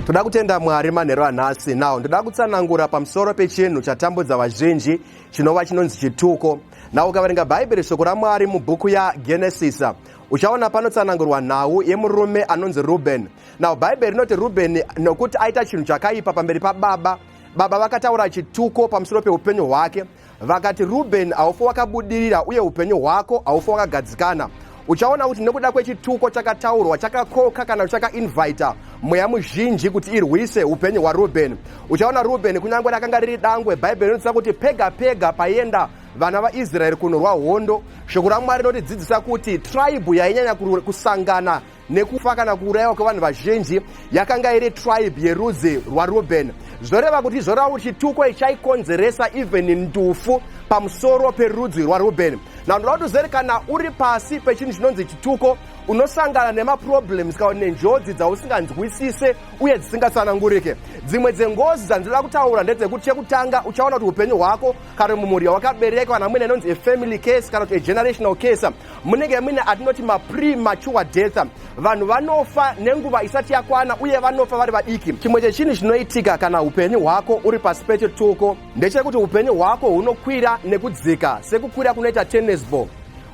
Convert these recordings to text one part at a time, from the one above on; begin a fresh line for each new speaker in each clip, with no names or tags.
Toda kutenda Mwari manheru anhasi. Now ndoda kutsanangura pamusoro pechinhu chatambudza vazhinji chinova chinonzi chituko. Now ukaverenga Bhaibheri, shoko raMwari mubhuku yaGenesis, uchaona panotsanangurwa nhau yemurume anonzi Ruben. Now Bhaibheri rinoti Ruben, nokuti aita chinhu chakaipa pamberi pababa, baba vakataura chituko pamusoro peupenyu hwake. Vakati, "Ruben, haufi wakabudirira uye upenyu hwako haufi wakagadzikana." Uchaona kuti nekuda kwechituko chakataurwa, chakakoka kana chakainvita mweya muzhinji kuti irwise upenyu hwaRuben. Uchaona Ruben, kunyange rakanga riri dangwe, Bhaibheri rinodzidzisa kuti pega pega paienda vana vaIsraeri kunorwa hondo, shoko raMwari rinotidzidzisa kuti tribe yainyanya kusangana nekufa kana kuurayiwa kwevanhu vazhinji yakanga iri tribe yerudzi rwaRuben. Zvoreva kuti, zvoreva kuti chituko ichaikonzeresa even ndufu pamusoro perudzi rwaRuben. Na ndoda kuti uzere, kana uri pasi pechinhu chinonzi chituko, unosangana nemaproblems kana nenjodzi dzausinganzwisise uye dzisingatsanangurike. Dzimwe dzengozi dzandinoda kutaura ndedzekuti, chekutanga, uchaona kuti upenyu hwako kana mumhuri yawakaberekwa, kana muine inonzi afamily case kana kuti agenerational case, munenge muine atinoti mapremature death. Vanhu vanofa nenguva isati yakwana uye vanofa vari vadiki. Chimwe chechinhu chinoitika kana upenyu hwako uri pasi pechituko ndechekuti upenyu hwako hunokwira nekudzika sekukwira kunoita tennis ball.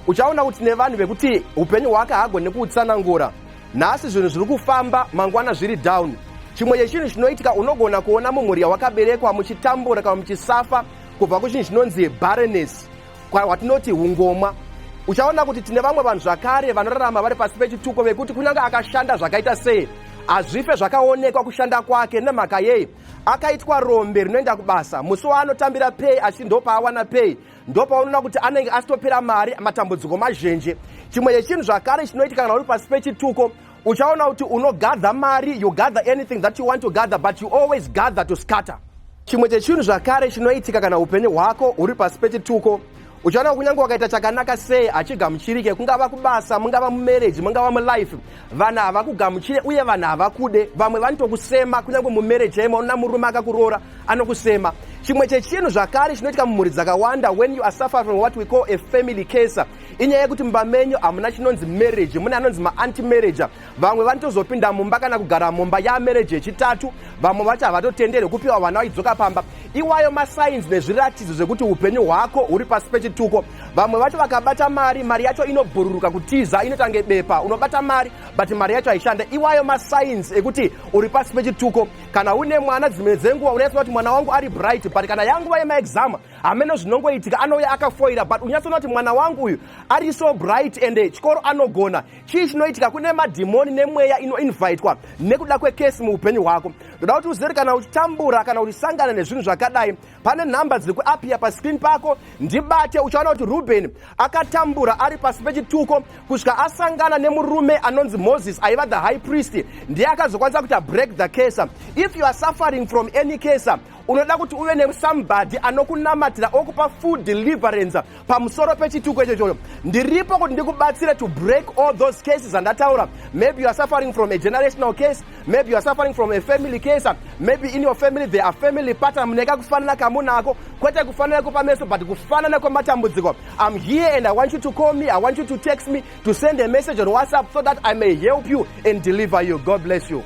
Uchaona kuti nevanhu vekuti upenyu hwake haagoni kuutsanangura. Nhasi zvinhu zviri kufamba, mangwana zviri down. Chimwe chechinhu chinoitika, unogona kuona mumhuri yawakaberekwa muchitambura kana muchisafa kubva kuchinhu chinonzi barrenness, watinoti ungomwa. Uchaona kuti tine vamwe vanhu zvakare vanorarama vari pasi pechituko vekuti kunyange akashanda zvakaita sei, hazvife zvakaonekwa kushanda kwake. Nemhaka yei? Akaitwa rombe rinoenda kubasa musi waanotambira pay, asi ndopaawana pay ndopaunoona kuti anenge asitopera mari, matambudziko mazhinji. Chimwe chechinhu zvakare chinoitika kana uri pasi pechituko, uchaona kuti unogather mari, you gather anything that you want to gather, but you always gather to scatter. Chimwe chechinhu zvakare chinoitika kana upenyu hwako huri pasi pechituko, uchaona kunyange wakaita chakanaka sei, hachigamuchirike. Kungava kubasa, mungava mumarriage, mungava mulife, vanhu havakugamuchire uye vanhu havakude. Vamwe vanotokusema. Kunyange mumarriage chaimo, unoona murume akakuroora anokusema. Chimwe chechinhu zvakare chinoitika mumhuri dzakawanda when you are suffering from what we call a family case, inyaya yekuti mumba menyu hamuna chinonzi marriage, mune anonzi maanti marriage. Vamwe vanotozopinda mumba kana kugara mumba yamarriage yechitatu. Vamwe vacho havatotenderwi kupiwa vana vachidzoka pamba. Iwayo masigns nezviratidzo zvekuti upenyu hwako huri pasi pechituko. Vamwe vacho vakabata mari, mari yacho inobhururuka kutiza, inotange bepa. Unobata mari but mari yacho haishanda. Iwayo masigns ekuti uri pasi pechituko. Kana une mwana, dzimwe dzenguva unyatsoona kuti mwana wangu ari bright, but kana yanguva yemaexam, hameno zvinongoitika, anouya akafoira. But unyatsoona kuti mwana wangu uyu ari so bright and chikoro anogona. Chii chinoitika? Kune madhimoni nemweya inoinvitwa nekuda kwecurse muupenyu hwako. Ndoda kuti uzere, kana uchitambura kana uchisangana nezvinhu zvakadai, pane nhamba dziri kuappear pascreen pako, ndibate. Uchaona kuti Ruben akatambura ari pasi pechituko kusvika asangana nemurume anonzi Moses, aiva the high priest. Ndiye akazokwanisa kuti abreak the case. If you are suffering from any case, unoda kuti uve nesomebody anokunamatira okupa full deliverance pamusoro pechituko ichochocho, ndiripo kuti ndikubatsire to break all those cases andataura. Maybe you are suffering from a generational case, maybe you are suffering from a family case, maybe in your family there are family pattern, muneka kufanana kamunako, kwete kufanana kwepameso but kufanana kwematambudziko. I'm here and I want you to call me, I want you to text me, to send a message on WhatsApp so that I may help you and deliver you. God bless you.